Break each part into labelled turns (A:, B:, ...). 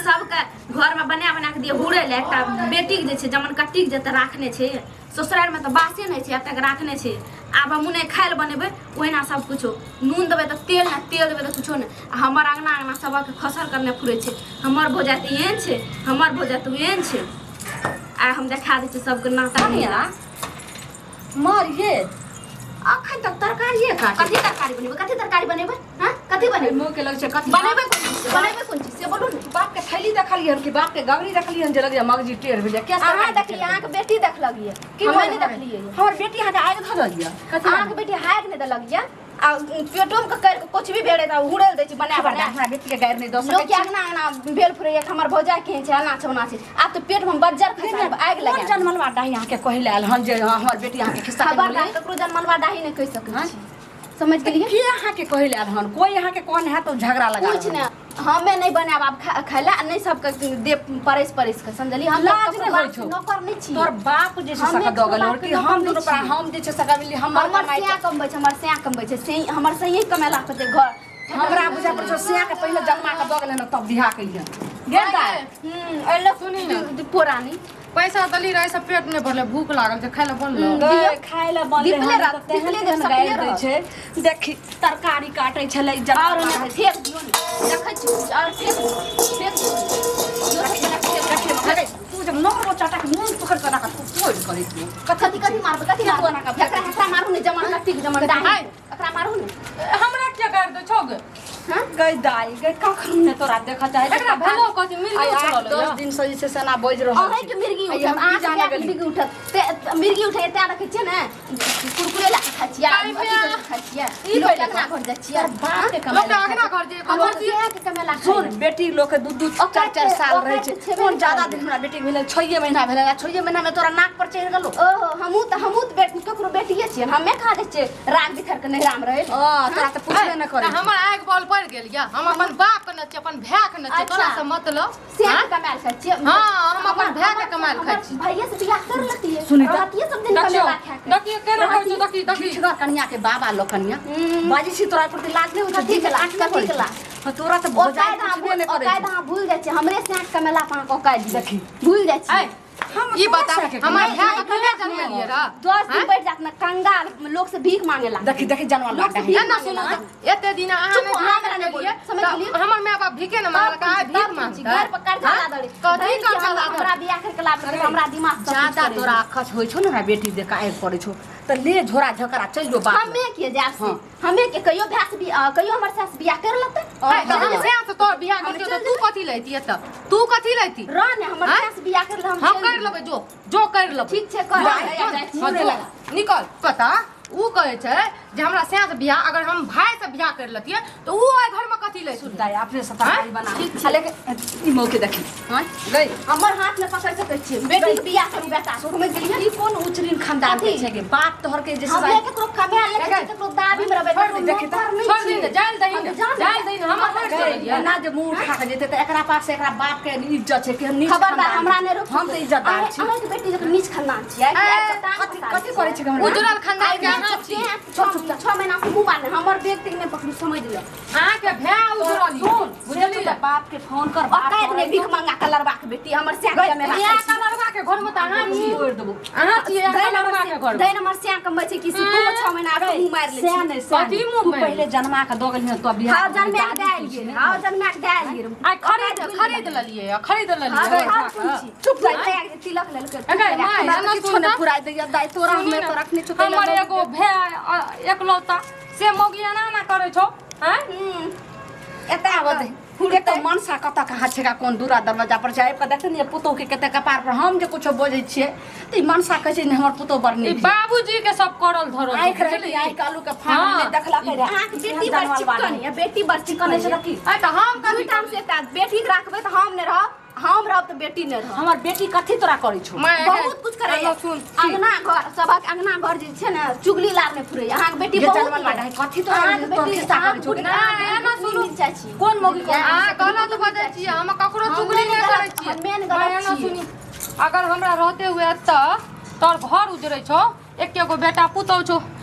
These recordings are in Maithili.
A: सबके घरमे बना बना कऽ दिए हुड़ै लए एकटा बेटीके जे छै जमन कट्टीके जतऽ राखने छै ससुरारिमे तऽ बासे नहि छै एतऽ राखने छै। आब हमहूँ नहि खाय लए बनेबै ओहिना सब कुछो नून देबै तऽ तेल नहि, तेल देबै तऽ कुछो नहि। आ हमर अङ्गना अङ्गना सबके खसल करने फुरै छै, हमर भौजाइ तऽ एहन छै, हमर भौजाइ तऽ ओहन छै। आइ हम देखा दै छियै सबके नाटक।
B: कनिया मारिये अखन तक तरकारिये काटे।
A: कथी तरकारी बनेबै? कथी तरकारी बनेबै? हाँ, कथी बनेबै?
B: मुँह के लग छै कथी
A: बनेबै? कोन चीज से बनेबै? कोन चीज से बोलू ने।
B: बाप के थैली देखलियै हन कि बाप के गगरी देखलियै हन जे लगैया मगजी टेढ़ भेलै क्या?
A: अहाँ देखलियै, अहाँके बेटी देखलक ये।
B: की
A: हमे
B: भेल?
A: नहि देखलियै ये।
B: हमर बेटी अहाँके आगि धऽ देलियै कथी?
A: अहाँके बेटी हाथ नहि देलक ये आ पेटोमे के करि के कुछ भी भेड़े तऽ हुड़ेल दै छै बना
B: खबरदार,
A: बना।
B: हमरा बेटी के गारि नहि दऽ
A: लोक
B: सकै
A: के
B: छी।
A: अंगना अंगना भेल फुरैया कि हमर भौजाइ केहन छै, एना छै ओना छै। आब तऽ पेटमे हम बज्जर खसा देब, आगि
B: कोन
A: लगा देब।
B: जनमलवा डाही अहाँके कहै लए आयल हन जे हमर बेटी अहाँके खिस्सा कहि
A: खबरदार,
B: गेलै?
A: ककरो जनमलवा डाही नहि कहि सकै छी, समझ गेलियै?
B: के अहाँके कहै लए आयल हन? कोई अहाँके कहने हैत तऽ झगड़ा लगा
A: कुछ
B: रहल।
A: ने हमे नहि बनायब आब खाय लए आ नहि सबके देब परसि परसि कऽ, समझलियै? हम
B: लाज
A: ककरो
B: नहि होइ
A: बाप
B: छौ?
A: नौकर नहि छी।
B: तोहर बाप जे छै
A: हमे
B: सका दऽ
A: ककरो
B: गेल
A: बापके
B: कि
A: नौकर
B: हम
A: नहि
B: दुनू पर
A: छी।
B: हम जे छै सका मिली हमर
A: हमर
B: कमाइ
A: सैया कमबै छै, हमर सैया कमबै छै, से हमर सैये कमेला पर जे घर
B: हमरा बुझा पड़ै छौ सैया के पहिले जन्मा के दऽ गेलै ने तब बियाह कहियै गेल दाइ।
A: एलो
C: सुनी ने।
A: पुरानी
C: पैसा दली रहे सब पेट नहीं भरले, भूख लागल छै, खाय ले बनलो?
B: गै, खाय लए बनलै
A: दीपले
B: हन
A: रह,
B: तऽ तेहन
A: दीपले
B: तेहन
A: देख,
B: गारि
A: सकले
B: दै
A: रह।
B: छै। देखी तरकारी काटै छलै जमा
A: और ओने फेंक दियौ ने, देखै छी और फेंक दियौ, फेंक दियौ। यो सब बना के फेंक
B: अरे तू जब 9 गो चटक मुँह पकड़ कऽ राखत तू कोइ करै छियै?
A: कथी कथी मारबै? कथी
B: तू
A: मारबै?
B: एना कऽ
A: एकरा एकरा मारू ने, जमन कट्टी के जमन डाही
C: हाय।
A: एकरा मारू ने।
C: हमरा क्या गारि दै छौ गे?
A: हां
B: गै दाइ गै, कखन ने तोरा देखऽ चाहै छी।
C: एकरा भेलो कथी? मिर्गी
B: आइ आठ
C: उछलल
B: दस
C: यऽ?
B: दिन से जे छै से एना बाजि रहल
A: अहें
B: छै।
A: के मिर्गी
B: आइ
A: उठत,
B: हम की
A: अहाँ के
B: जाने
A: बियाह के
B: गेली?
A: मिर्गी उठत ते मिर्गी उठे तैं देखै छियै ने कुरकुरे लए कऽ खाइ छियै,
C: काहे
A: अथी
C: पे?
A: करि कऽ खाइ छियै,
B: ई
A: लोक
B: पहिले
A: अंगना घर जाइ छियै।
B: तोहर बाप के कमाइ
C: लोक
B: लए
C: अंगना
B: खाइ
C: घर जे
A: हमर
C: हमर
A: बियाह के कमेला
B: छै। सुन बेटी लोक के दू दू चारि चारि साल
A: ओकर
B: रहै
A: तऽ
B: छै
A: छेबे
B: कोन
A: नहि
B: ज्यादा
A: करै।
B: दिन हमरा बेटी के भेलै 6 महीना भेलै आ 6 महीना में तोरा नाक पर चढ़ि गेलो।
A: ओहो, हमहूँ तऽ बेटी ककरो बेटिए छियै, हमे कहाँ जाइ छियै राग बिखर के नैहरामे रहै।
B: हँ, तोरा तऽ पुछबे नहि करै
C: तऽ हमर आगि बॉल पड़ि गेल यऽ। हम अपन बाप के न छियै, अपन भाय के न छियै, तोरा
A: अच्छा।
C: से मतलब?
A: से के कमायल खाइ छियै।
C: हाँ, हम अपन भाय के कमायल खाइ
A: हमर
C: छी।
A: भैया से बियाह कर लेतियै
B: सुनी तऽ।
A: रहतियै सब दिन
C: देखियौ
A: कमेला खा के।
C: देखियौ केना होइ छै, देखी देखी।
B: ढीठगर कनिया के बाबा लोग कनिया बाजी छी, तोरा प्रति लाज नहि होइ छौ?
A: कथी के लाज?
B: दिन काटने
A: कथी
B: पड़ै
A: के
B: छौ।
A: लाज?
B: हाँ, तोरा तऽ भौजाइ
A: औकात अहाँ
B: पुछबे नहि करै
A: औकात
B: छौ।
A: अहाँ भूल जाइ छियै, हमरे से अहाँके कमेला पर अहाँके औकात दियै।
B: देखी।
A: भूल जाइ छियै।
C: ऐ,
B: हम
C: ई
B: तोरा
C: बता
B: से के
C: हमर
B: कमाइ-
C: भाय के कहिया जन्मेलियै रह?
A: 10 दिन बैठ जात ने कंगाल लोग से भीख मांगे ला।
B: देखी देखी जानवर
A: लोक से
B: लाग
A: भीख
C: एना
A: मांगे
C: सुनू
A: ला।
C: तऽ एते दिन अहाँ
A: चुप,
C: नहि
A: अहाँ हमरा नहि बोलू,
C: भीख
A: समझ
C: मांगलियै
A: गेलियै?
C: तऽ हमर माय बाप भीखे ने मांगलक, आइ भीख मांगतै?
A: घर पर कर्जा ला दले।
C: कथी कर्जा ला
A: हमरा बियाह करके लाभ हमरा दिमाग सब कुछ
B: ज्यादा
A: करे।
B: तोरा अखस होइ छौ ने हमरा बेटी देख आगि पड़ै छौ तऽ ले झोरा झकरा चलि जो बाप लग।
A: हमे के जायब से
B: हाँ।
A: हमे के कहियो भाय से कहियो हमर सास बियाह कर लेतै।
C: ऐ, तऽ हम
A: चल
C: सएह तऽ तोहर बियाह
A: हम
C: करतियौ
A: चल
C: तऽ तू कथी लैती एतऽ? तू कथी लैती?
A: रह ने हमर
C: आँय?
A: सास बियाह कर ले हम
C: हम
A: चल
C: कर
A: जेबै।
C: लेबै, जो जो कर लेबै।
A: ठीक छै कर
C: जा,
A: ले,
C: जो,
A: जाइ छी।
C: हाँ, जो, निकल। पता ऊ कहै छै जे हमरा सएह से बियाह अगर हम भाय से बियाह कर लेतियै तऽ ऊ एहि घरमे कथी लै सुनतै?
B: दाइ अपने से तरकारी बना।
A: ठीक
B: आ लेकिन ई मौके देखी।
A: हाँ?
B: गई
A: हमर हाथ में पकड़ सकै छियै बेटी के बियाह करू बेटा समझ गेलियै?
B: ई कोन उचरीन खानदान के
A: कथी?
B: छै गे बाप तोहर के जे
A: हमे केकरो कमायल नहि खाइ छियै, केकरो दाबी में रहबै,
C: छोड़
A: केकरो
B: देखी तऽ,
A: नौकर नहि
C: छोड़ दही
A: छियै।
C: ने, जाइल दही ने,
A: हम जान
C: जाइल दही ने, हमर छोड़
B: गई,
C: चललियै।
B: एना जे मुंह उठा के जेतै तऽ एकरा पास एकरा बाप के इज्जत छै कि हम नीच
A: खबरदार
B: खानदान
A: हमरा
B: के।
A: नहि रोक।
B: हम तऽ इज्जतदार छी।
A: अहाँके बेटी जकर नीच खानदान छियै।
C: ए,
B: कथी कथी करै छै हमरा?
C: उजरल खानदान के अहाँ छी।
A: 6 महीना से मुँह बान्हने हमर बेग तेग नहि पकड़ू, समझ लो।
C: अहाँके भाय उजरल यऽ,
B: सुन
C: बुझलियै?
B: बुझलियै बाप के फोन कर बाप
A: औकात नहि भीख मंगा के लड़बा के बेटी हमर स्याह के मेला
C: इएह कलरवा के घरमे तऽ अहाँ छी।
B: तोड़ि देबो।
C: अहाँ छी इएह कलरवा के घरमे।
A: दही नंबर स्याह कमबै छै कि से तू 6 महीना आके मुँह मारि लै
B: सएह
A: छी।
B: नहि सएह
C: कथी
B: नहि।
C: मुँह
B: तू
C: मारि?
B: पहिले जन्मा के दऽ गेलही तब बियाह
A: हाँ जन्मा के दए आलियै, हाँ जन्मा के दए आलियै।
C: आइ खरीद खरीद लेलियै, खरीद लेलियै।
A: हाँ, कोन छी? चुप रह, तिलक लेलकै।
C: अगे माय,
B: हमरा
C: एना
B: तऽ किछो
C: सुन
B: नहि
C: तऽ।
B: फुराइ दैया दाइ तोरा
C: सुनी
B: हमे
C: ने,
B: तो रखने छौ
C: हमर एगो भाय एकलौता से मौगी एना एना करै छौ आँय?
A: एतऽ
B: आबत एक तऽ मनसा कतऽ कहाँ छै कोन दूरा दरवाजा पर छै आबि कऽ देखते ने पुतोह के कते कपार पर हम जे कुछो बजै छियै तऽ ई मनसा कहै छै ने हमर पुतोह बड़
C: ई
B: नीक
C: बाबूजी के सब करल धरल छै,
B: आँखि रहै
C: बुझलियै?
B: आँखि आलू के फाड़
C: हाँ।
B: नहि देखलकै रे।
A: अहाँके बेटी बड़ चिक्कन यऽ, बेटी बड़ चिक्कन
B: चिकन छै
A: यऽ।
B: रखी।
C: आँय तऽ हम कथी
A: दुइ टाइम से एकटा बेटी के राखबै तऽ हम नहि रहब, हम रहब तऽ बेटी नहि रहब।
B: हमर बेटी कथी तोरा करै छौ?
C: माय,
A: बहुत कुछ करैया।
C: एना सुन
A: अंगना घर सभक अंगना घर जे छै ने चुगली लार नहि फुरैया अहाँके बेटी
B: जे
A: बहुत
B: जानवर
A: यऽ।
B: बाड़ा है, कथी तोरा
A: अहाँके
B: तोहर
A: बेटी
B: खिस्सा
A: अहाँके
B: करै छौ?
A: बेटी-
C: ना, एना सुनू।
A: मिल जाइ छी।
B: कोन मौगी कोन?
C: अहाँ गलत बजै छियै, हम ककरो
A: हम
C: चुगली
A: नहि
C: नहि
A: गलत-
C: करै छियै।
A: हमे नहि गलत
C: माय, एना
A: छियै।
C: सुनी अगर हमरा रहते हुए एतऽ तोहर घर उजरै छौ, एके गो बेटा पुतहु छौ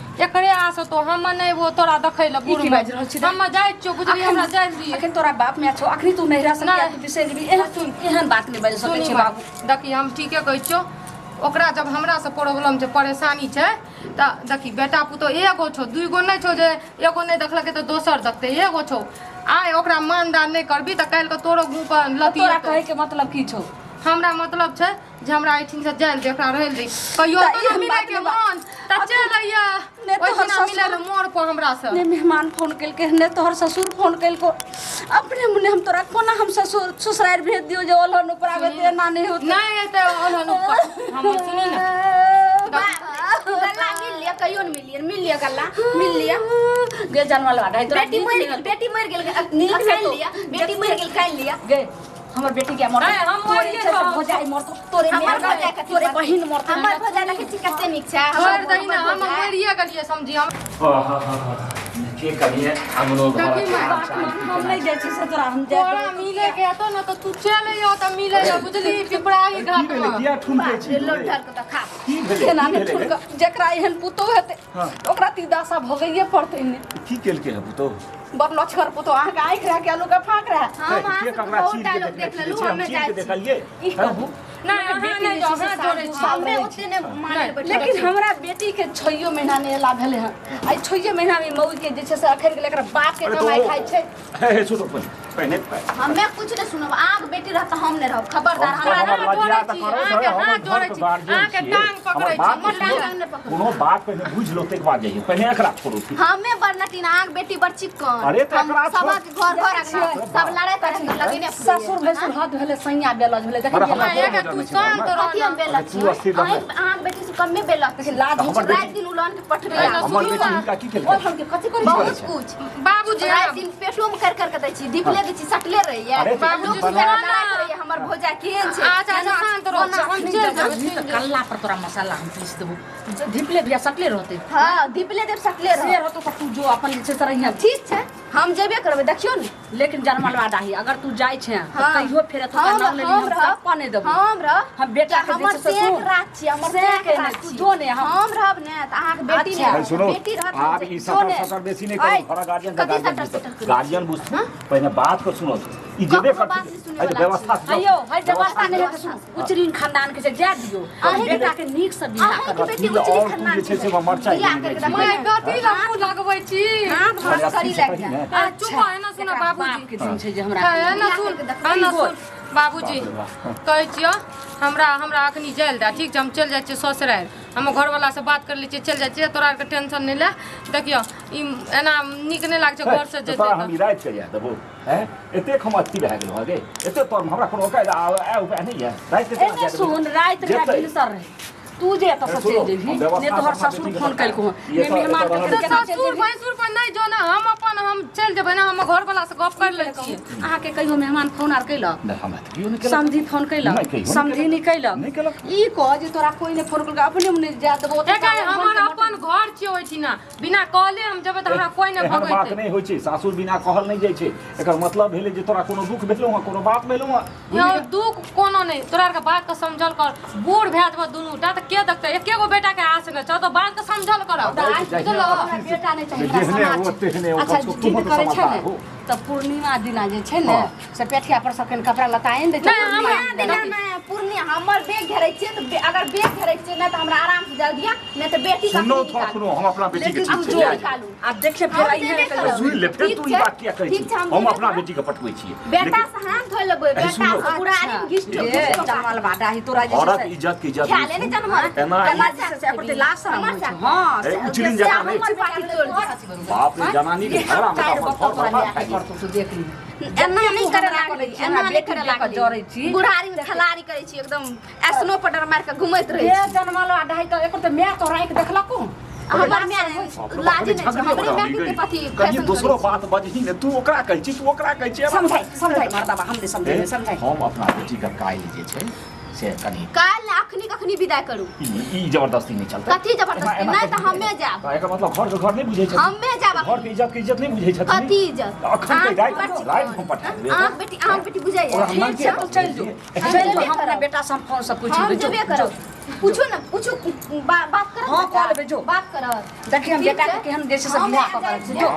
C: एकरे आस तो हम नहि वो तोरा देखै लए
B: ई
C: बूढ़
B: की बाजि रहल छी
C: हम जाइ छियौ बुझली हमरा जाइ दिए
B: अखन तोरा बाप माय छौ अखनी तू नैहरा से
C: नहि।
B: किया तू बिसरि जेबही एहन सुन एहन बात नहि बाजि सकै
C: सुनी
B: छै
C: बाबू
B: बाबू
C: देखी हम ठीके कहै छियौ ओकरा जब हमरा से प्रॉब्लम छै परेशानी छै तऽ देखी बेटा पुतोह एगो छौ दूगो नहि छौ जे एगो नहि देखलकै तऽ दोसर देखतै एगो छौ आइ ओकरा मानदान नहि करबी तऽ काल्हिके तोरो मुँह पर लती
B: तोरा
C: एतौ।
B: कहै के मतलब की छौ
C: हमरा मतलब छै जे हमरा एहिठिन से जायल दे एकरा रहल दे कहियो
B: तऽ
C: तो
B: एहन
C: मिले
B: बात
C: के
B: नहि बा-
C: मन तऽ चलि अइया
B: नहि तोहर
C: ओहिठिना
B: ससुर-
C: मिले ले मोड़ पर हमरा से
B: ने मेहमान फोन केलकै ने तोहर ससुर फोन केलको अपने मुने हम तोरा कोना हम ससुर ससुरारि भेज दियो जे ओलहन ऊपर आबे ते एना नहि होतै
C: नहि एतै ओलहन ऊपर हमर सुनी ने
A: गल्ला मिल लिया कहियो न मिल लिया मिल लिया गल्ला मिल लिया
B: गे जानवर वाला तोरा
A: बेटी
B: नीक
A: मरि
B: नहि
A: गेल बेटी मरि गेल
B: नीक
A: खाइ
B: हेतौ।
A: लिया बेटी मरि गेल खाइ लिया
B: गे हमर बेटी के मरतौ
C: नहीं, हम
B: तोरे
C: मरिए
B: छै से
C: जाब।
B: भौजाई मरतौ तोरे
A: हमर
B: माय
A: भौजाई कथी
B: तोरे
A: मरतौ?
B: बहिन मरतौ
A: हमर भौजाई देखै छी कते नीक छै
C: छोड़ि दही ने हम मरिए गेलियै समझी हम
D: के करिए अंगनो घर
C: देखी माय,
B: बात मान, हम नहीं जाइ छी से तोरा हम जाय
C: तोरा मिले के हेतौ ने तऽ तू चलि अइहो तऽ मिले ले बुझली पिपराही
E: की
C: घाट
E: भेलै
C: मे
E: किया ठुनकै छी
A: लोटल के तऽ खा
E: की भेलै
B: केना
E: की
B: नहि
E: भेलै
B: ठुनक जेकरा एहन पुतोह हेतै
E: हाँ।
B: ओकरा ती दशा भोगैये पड़तै ने
E: की केलकै है पुतोह
B: बड़ लछगर पुतोह अहाँके आँखि रहए कि आलूके फाँक रहए
A: हम अहाँ
E: के
A: सबके
E: ककरा
A: बहुत
E: चीर के
A: डायलॉग
E: देखने
A: देख
E: छियै?
A: लेलहुँ
E: हम
A: हमे
E: चीर के
A: जाइ छी
E: देखलियै
B: ई कहू
C: नहि अहाँ नहि जाउ अहाँ जोड़ै छी
A: हमे ओते नहि मानै बैठल
B: लेकिन हमरा बेटी के छइयो महीना नहि एला भेलै हँ आइ छइयो महीना मे मौगी के जे छै से अखन गेलै एकरा बाप के
E: अरे तो
B: कमाइ
E: ओ-
B: खाइ छै
E: हे हे सुनो पहिने पहिने
A: हमे कुछ नहि सुनब आग बेटी रहत तऽ हम नहि रहब खबरदार
E: हम
A: हमरा
E: हमर
C: हाथ
E: लज्जा
C: जोड़ै
E: तऽ
C: छी,
E: करै
C: अहाँके
E: छै, हमर
C: हाथ जोड़ै
E: घरके
C: छी,
E: गार्जियन
C: अहाँके
E: छियै।
C: टांग पकड़ै
E: हमर
C: छी,
E: बात
C: हमर
E: सुनू।
A: टांग नहि पकड़ू।
E: कोनो बात पहिने बुझि लो ताहिके बाद जइयै पहिने एकरा छोड़ू
A: हमे बड़ नटीन आग बेटी बड़ चिक्कन
E: अरे तऽ
A: हम
E: एकरा छोड़।
A: सबक घर घर अंगना सब लड़े तड़े लगेने
B: ससुर भैंसुर हद भेलै सैया बेलज भेलै
E: अरे
B: देखै
E: हमरा
C: नहि,
E: कोनो
C: एके
E: मजा
C: तू
E: नहि छै
C: शान्त
E: घरमे।
C: रह
A: कथी हम
C: ने।
A: बेलत
E: तू अस्थिर
A: छी
E: रहबै।
A: अहाँके बेटी से कमे बेलत
B: देखी लाज होइ
E: हमर
B: छै
E: बेटी-
A: राति दिन उलन के पटबे
C: नहि,
E: हमर
C: सुनू
E: बेटी
C: ने।
E: हिनका की केलकै
B: ओहि हम के कथी करै
A: बहुत
E: करै छै?
A: कुछ
C: बाबूजी
A: राति दिन पेटो में कर कर के दै छी दीपले दै छी सटले रहैया
E: अरे तऽ
A: लोक
E: बना-
A: लड़ाई करैया हमर भौजा केहन छै
C: अच्छा अच्छा शान्त रह हम चलि जेबै
B: छी तऽ कल्ला पर तोरा मसाला हम पीस देबो धिपले बिया सटले रहतै
A: हाँ दीपले देव सटले
B: से
A: रह
B: रहतो तऽ तू जो अपन जे छै से रहिहे
A: ठीक छै हम जेबे करबै देखियौ ने
B: लेकिन जनमलवा डाही अगर तू जाइ छै तऽ
A: हाँ।
B: कहियो फेर एतुका
A: हम
B: नाम लेली
A: हम
B: हम
A: रहब
B: सप्पा नहि देबो
A: हम रहब
B: हम बेटा के
A: हमर
B: जे छै से
A: सेक
B: सुन।
A: रात छी हमर
B: सेक
A: सेक
B: नहि,
A: रात
B: तू
A: छी
B: जो ने, हम-
A: हम रहब ने तऽ अहाँके बेटी
B: अच्छा।
A: ने
E: अरे सुनो
A: बेटी रहत
E: आब ई
A: जो
E: सटर
A: ने।
E: सटर बेसी नहि
A: ऐ,
E: करू घरक गार्जियन तऽ
A: कथी
E: गार्जियन
A: सटर
E: बुझतै
A: सटर करू?
E: गार्जियन बुझतै पहिने बात के सुनो ई जेबे
A: ककरो बात
E: करतै
A: नहि सुनय
E: अरे
A: वला
E: व्यवस्था से
B: अयो है व्यवस्था नहि हेतै सुन उचरीन खानदान के छै जाय दियौ
A: अहींके
B: बेटा के नीक से बियाह
A: अहींके
B: करब
A: बेटी
E: कथी लए
A: उचरी
E: और तू
A: खानदान
E: जे छै से हमर मरचाइ
A: बियाह
E: लेने
A: करके
E: जाइ छी।
C: माय कथी लए मुँह लगबै छी
A: हाथ हाथ करी लागि जाए
C: आ, चुप है ना सुन
B: बाप
C: बाबूजी
B: के दिन छै जे हमरा
C: है ना सुन है ना सुन बाबूजी
E: बाप रे बाप।
C: कहै छियौ हमरा हमरा अखनी जायल दए ठीक छै हम चलि जाइ छियै ससुरारि हम घरवलासँ बात कर लै छियै चलि जाइ छियै तोरा आरके टेंशन नहि ले देखियौ ई एना नीक नहि लागै छै घरसँ
E: हे,
C: जेतै
E: तोरा हम
C: तऽ
E: ई राति के जाय देबो हैं एतेक हम अथी भए गेलहुँ गे एते तोर हमरा कोनो औकात आ उपाय नहि यऽ राति के केना
B: एने
E: जाय देबो?
B: सुन राति के
E: जेतै।
B: भिनसर रहे तू जे एतऽ से चलि जेबही
E: व्यवस्था
B: ने तोहर
E: सब
B: ससुर
E: बेटी के
B: फोन
E: बता।
B: केलको हँ
E: ये
B: ने
E: तो-
B: मेहमान
E: ये तो
B: के
C: तऽ
B: केना चलि
C: ससुर
B: जेबही
C: भैंसुर पर नहि जो ने हम अपन हम चलि जेबै ने हम घरवलासँ गप कर लै छियै
B: अहाँके कहियो मेहमान फोन आर केलक
E: नहि हमरा तऽ केओ नहि केलक।
B: समधी फोन केलक
E: नहि, कहियो नहि
B: समधी
E: केलक।
B: नहि केलक
E: नहि केलक।
B: ई कह जे तोरा कोई नहि फोन केलक अपने मुने जा देबो ओतऽ
C: एके हमर अपन घर छियै ओहिठिना बिना कहले हम जेबै तऽ हमरा कोई नहि
E: एहन बात
C: भगैतै
E: नहि होइ छै सासुर बिना कहल नहि जाइ छै एकर मतलब भेलै जे तोरा कोनो दुख भेलौ हँ कोनो बात भेलौ हँ
C: यौ दुख कोनो नहि तोरा आरके बात के समझल कर बूढ़ भए जेबऽ दुनू टा तऽ के देखतै एके गो बेटा के आस नहि छौ तऽ बात के समझल कर
B: बुझलहो हमरा बेटा नहि चाही हमरा
E: जेहने
B: समाज
E: ओ तेहने ओ
B: अच्छा
E: कम से कम
B: जिद
E: तुहो तऽ
B: करै छै
E: समझदार
B: ने
E: हो।
B: तऽ पूर्णिमा दिना जे छै ने
E: हाँ।
B: से पेठिया पर सबके कपड़ा लत्ता आनि दै छै
C: नहि, हमरा-
B: पूर्णिमा
A: दिना
B: दिना।
A: ने पूर्णिया हमर बेग घेरै छियै तऽ अगर बेग घेरै छियै नहि तऽ हमरा आराम से जाय दिअ नहि तऽ बेटी के
E: सुनौ
A: अपने
E: तो
A: निकालू।
E: अखनो हम अपना बेटी के
B: लेकिन
E: ठीक छै
B: तू
E: लए
B: जो
E: जाउ।
B: आ देखिए फेर
A: हम
B: अइहे
A: जेबे
B: कहियो।
A: करब।
E: सुनि ले फेर
A: ठीक
E: तू ई
A: छै,
E: बात किया कहै
A: ठीक
E: छी
A: छै, हम
E: हम
A: जेबे
E: अपना
A: करब।
E: बेटी के पठबै छियै
A: बेटा
E: लेकिन
A: से हाथ धोइ लेबै
E: ऐ
A: बेटा
E: सुनो।
A: से बुरारी में घिस
B: ए, जनमल बाटा ही तोरा जे छै
E: औरत
B: से-
E: इज्जत के इज्जत
A: ख्याले नहि जनमल
E: एना
B: एना जे छै से एकर लाज शरम होइ छै हँ
E: ए, उचरिन जकाँ नहि
A: हमर पार्टी तोड़ दे।
E: बाप रे जनानी के झगड़ा में
B: चारि
E: तऽ
B: बत्ता
E: हमर घर
B: तोरा
E: बर्बाद
B: बियाह
E: भए गेल।
B: करतौ तू देख ली
A: एना नहि
B: तू
A: करे
B: हमरा
A: लागली
B: करै छी,
A: एना
B: हमरा
A: नहि
B: बेटी
A: करे
B: लऽ कऽ
A: लागली
B: जरै छी।
A: बुढ़ारी में खलारी करै छी एकदम एसनो पटर मारि के घुमैत रहै
B: ए
A: छी
B: जनमल आ ढाई तऽ एकर तऽ माय तोरा आँखि देखलको
A: हमर माय
E: बाप रे बाप,
A: लाजे नहि छै
E: झगड़े
A: हमरे
E: हो
A: माय
E: रहल
A: के पति
E: कहीं
A: फैशन
E: दोसरो
A: करै छै।
E: बात बजही ने तू ओकरा कहै छी तू ओकरा कहै छी
B: समझाइ समझाइ मर्दाबा हम नहि समझेबै समझाइ
E: हम अपना बेटी के काल्हि जे छै से कनि
A: काल्हि अखनी कखनी विदा करू
E: ई ई जबरदस्ती नहि चलतै
A: कथी जबरदस्ती?
E: एना- एना
A: नहि तऽ
E: कथी?
A: हमे जायब।
E: तऽ एकर मतलब घर के घर नहि बुझै छथिन
A: हमे जायब
E: घर के इज्जत के इज्जत नहि बुझै छथिन
A: कथी इज्जत?
E: अखन के राति
A: अहाँके
E: राति हम पठा देबै
A: अहाँके बेटी अहाँके बेटी बुझैया
E: ओकरा हम
B: ठीक छै
E: ननके
B: चलि जो
E: भेज
B: चलि जो
A: जेबे
B: हम अपना
A: करब।
B: बेटा से हम फोन से पूछि
A: हम
B: लेबै
A: जेबे करब। पूछो ना पूछो बात करत
B: हाँ,
A: बेटा?
B: कऽ लेबै, जो।
A: बात करत
B: देखी हम
A: ठीक
B: बेटा
A: छै।
B: के केहन जे छै से
A: हम
B: बियाह कऽ
A: जाइ
B: के
A: छियै।
B: जो।